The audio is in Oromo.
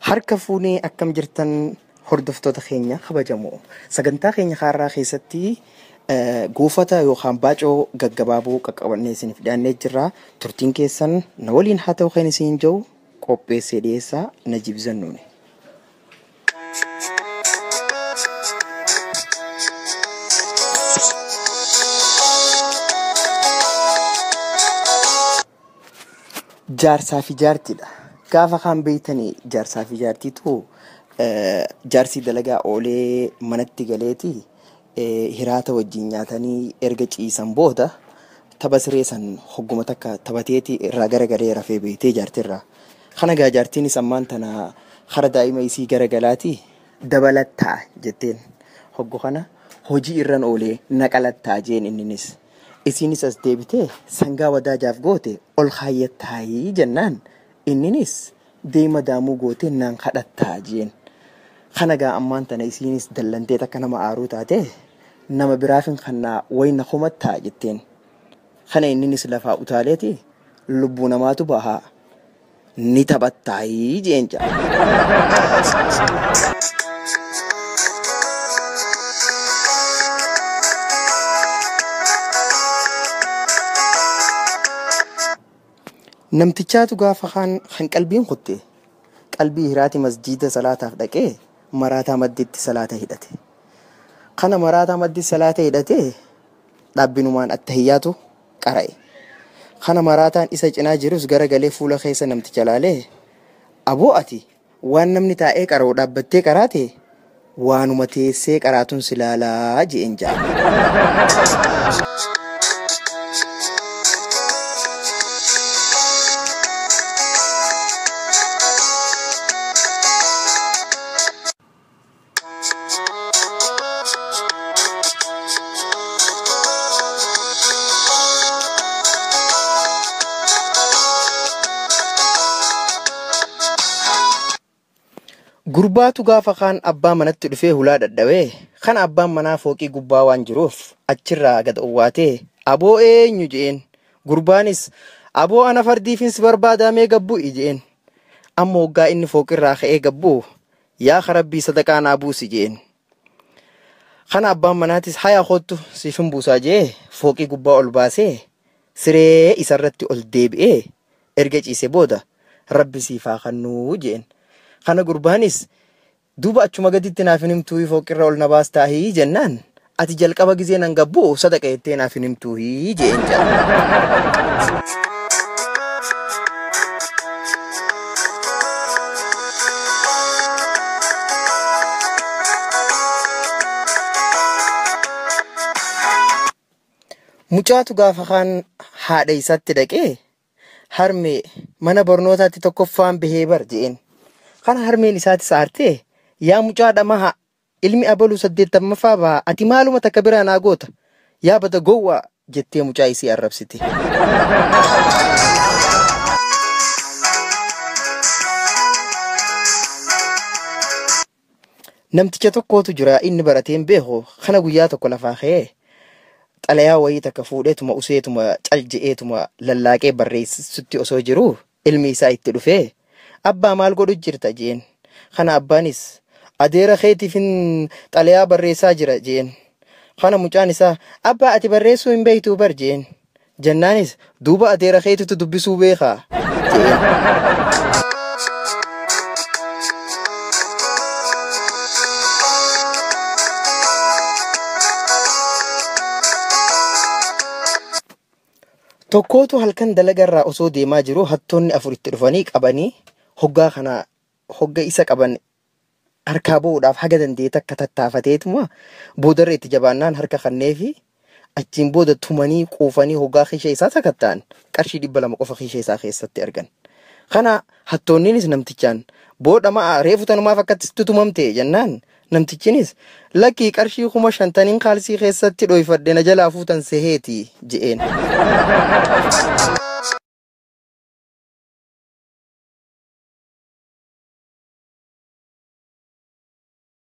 Harka fuunee akkam jirtan hordoftoota keenya kabajamoo sagantaa keenya har'aa keessatti goofata yookaan baacoo gaggabaaboo qaqqabannee isiniif dhiyaannee jirra. Turtiin keessan na waliin haa ta'u kan isin jiru qopheessee dhiyeessaa Najiib Zannuuni. Jaarsaa fi jaartiidha. Gaafa kaan beeytanii jaarsaa fi jaartiitu jaarsii dalagaa oolee manatti galeeti hiraata wajjin nyaatanii erga ciisan booda tapha siree san hogguma takka taphateeti irraa garagalee rafee beeytee jaartirraa. Kana gaa jaartiinis ammaan tana hara daa'ima isii garagalaati dabalattaa jetteen hoggu kana hojii irran oolee naqalattaa jeen inninis. Isiinis as deebitee sangaa wadaajaaf goote ol kaayyattaayii jennaan inninis deema daamuu gootee naan kadhattaa jeen. Kana gaa ammaan tana isiinis dallantee takka nama aaruu taate nama biraafin kannaa wayna komattaa jetteen. Kana inninis lafaa utaaleeti lubbuu namaatu bahaa ni taphattaayii jeen jaa. Namtichaatu gaafa kan qalbiin kutte qalbii hiraati masjiida salaataaf dhaqee maraataa maddiitti salaata hidhate. Kana maraataa maddiitti salaata hidhate dhaabbinumaan attahiyyaatu qara'e. Kana maraataan isa cinaa jirus garagalee fuula keessa namticha laalee aboo ati waan namni taa'ee qara'u dhaabbattee qaraate waanuma teessee qaraatuun si laalaa je'een ja'a. Gurbaatu gaafa kaan abbaa manatti dhufee hulaa dadhabee kan abbaan manaa fooqii gubbaa waan jiruuf achirraa gad owwaatee aboo eenyu je'een. Gurbaanis aboo ana fardiifin si barbaadamee gabbu'i je'een. Amma hoggaa inni fooqirraa ka'ee gabbuu yaa rabbii sadaqaa naa buusi je'een. Kana abbaan manaatis haya kottu siifin buusaa je'ee fooqii gubbaa ol baasee siree isarratti ol deebi'ee erga ciise booda rabbi siif haa kennuu je'een. Kana gurbaanis duuba achuma gaditti naaf hin himtuu fooqirra ol na baastaahii jennaan ati jalqaba gizee nan gabbuu sadaqa jettee naaf hin himtuuhii je'een ja'a. Mucaatu gaafa kaan haadha isaatti dhaqee harmee mana barnootaatti tokkoffaan bahee bar je'een. Kana harmeen isaatis aartee yaa mucaa dhamaha ilmi abaluu 80ffaa baha ati maaluma takka biraa naa goota yaa bada gowwaa jettee mucaa isii arrabsite. Namticha tokkootu jira inni barateen beeku kana guyyaa tokko lafaa ka'ee xalayaa wayii takka fuudheetuma useetuma cal je'eetuma lallaaqee barreessutti osoo jiruu ilmi isaa itti dhufee abbaa maal godhu jirta jeen. Kana abbaanis adeera keetiifin xalayaa barreessaa jira jeen. Kana mucaan isaa abbaa ati barreessuu hin beektuu bar jeen. Jennaanis duuba adeera keetitu dubbisuu beekaa jeen. Tokkootu halkan dalagarraa osoo deemaa jiru hattoonni afur itti dhufanii qabanii hoggaa kana hogga isa qaban harkaa bu'uudhaaf haga danda'e takka tattaafateetuma boodarra itti jabaannaan harka kanneefi achiin booda tumanii quufanii hoggaa kiisha isaa sakatta'an qarshii 200 qofa kiisha isaa keessatti argan. Kana hattoonninis namtichaan booda ma'a reefu tanumaaf akkasitti tumamte jennaan namtichinis lakkii qarshii 50,000 kaalsii keessatti dhoyfadhe na jalaa fuutan seheeti je'een.